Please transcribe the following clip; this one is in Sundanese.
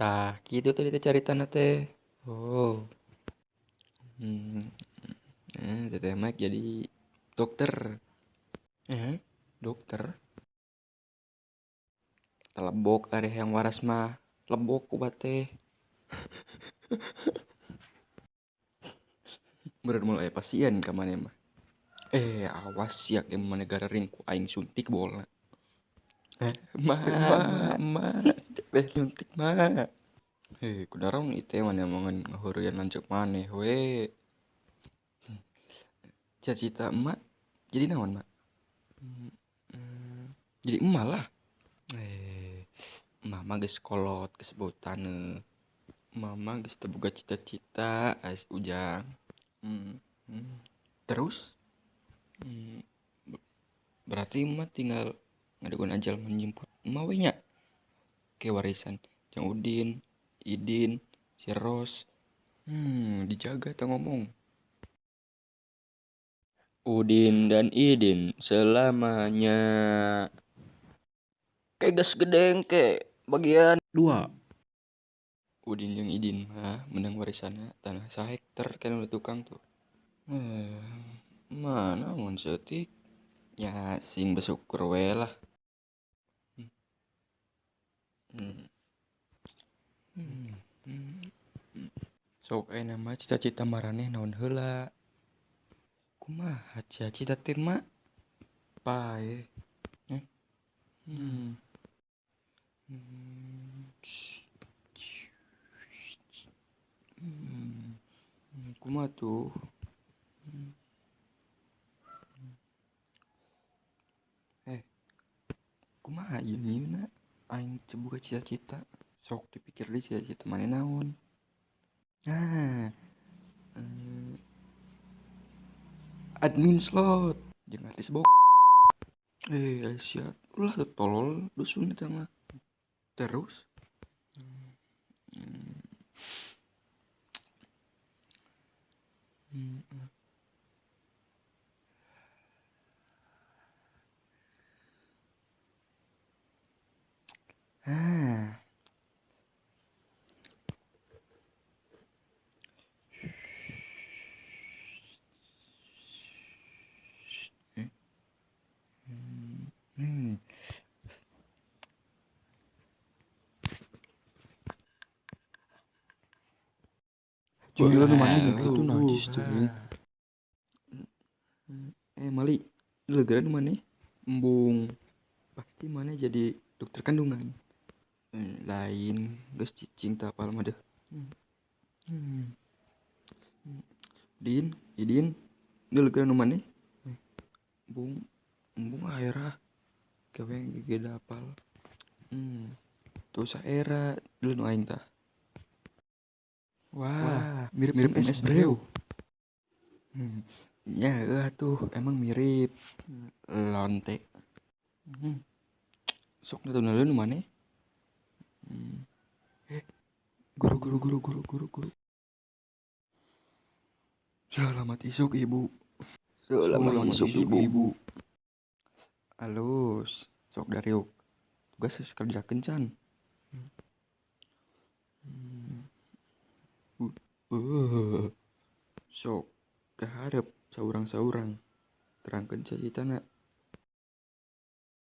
Tah, kitu tadi teh caritana teh. Oh. Teteh Mike jadi dokter. Dokter. Telebok ari yang waras mah, lebok obat teh. Meureun moal aya pasien ka maneh mah. Awas sia ke maneh garering ku aing suntik bola. Ma, ma, ma, teh suntik ma. Kunaon ieu teh maneh omongan ngaheureyan lanceuk maneh we. Cita-cita emak jadi naon, Mak? Jadi emak lah. Emak mah geus kolot, geus bau taneuh. Mama geus teu boga cita-cita, ais ujang. Terus? Berarti emak tinggal ngadegon ajal menjemput emak we nya. Ke warisan Jang Udin, Idin, si Ros. Dijaga teu ngomong. Udin dan Idin selamanya. Kayak gas gedeng ke bagian 2. Udin jeung Idin mah menang warisanna tanah sahekter kan udah tukang tuh. Mana mun seutik ya sing bersyukur we lah. Sok aya nama cita-cita maraneh naon heula. Kumaha cita-cita teh mak? Pae. Kumaha tuh? Kumaha ieu nyieunna? Aing teu boga cita-cita. Sok dipikir deui cita-cita maneh naon? Nah, admin slot jeung artis bok. Sia, ulah teu tolol dusun eta mah. Terus? Ah. Gila nu mana gitu najis tuh. Mali, legeran nu mana? Embung. Pasti mana jadi dokter kandungan. Lain, geus cicing tah apal mah deuh. Din, Idin, legeran nu mana? Embung, embung aera. Gawe gede apal. Tuh saera dulu nu aing tah. Wah, mirip-mirip MS Breu. Ya, tuh emang mirip lonte. Sok nu nu maneh? Guru, guru, guru, guru, guru, guru. Selamat isuk ibu. Selamat isuk ibu. Alus, sok dariuk. Tugas geus kerja kencan. Sok kaharep saurang-saurang. Terangkeun cita-citana.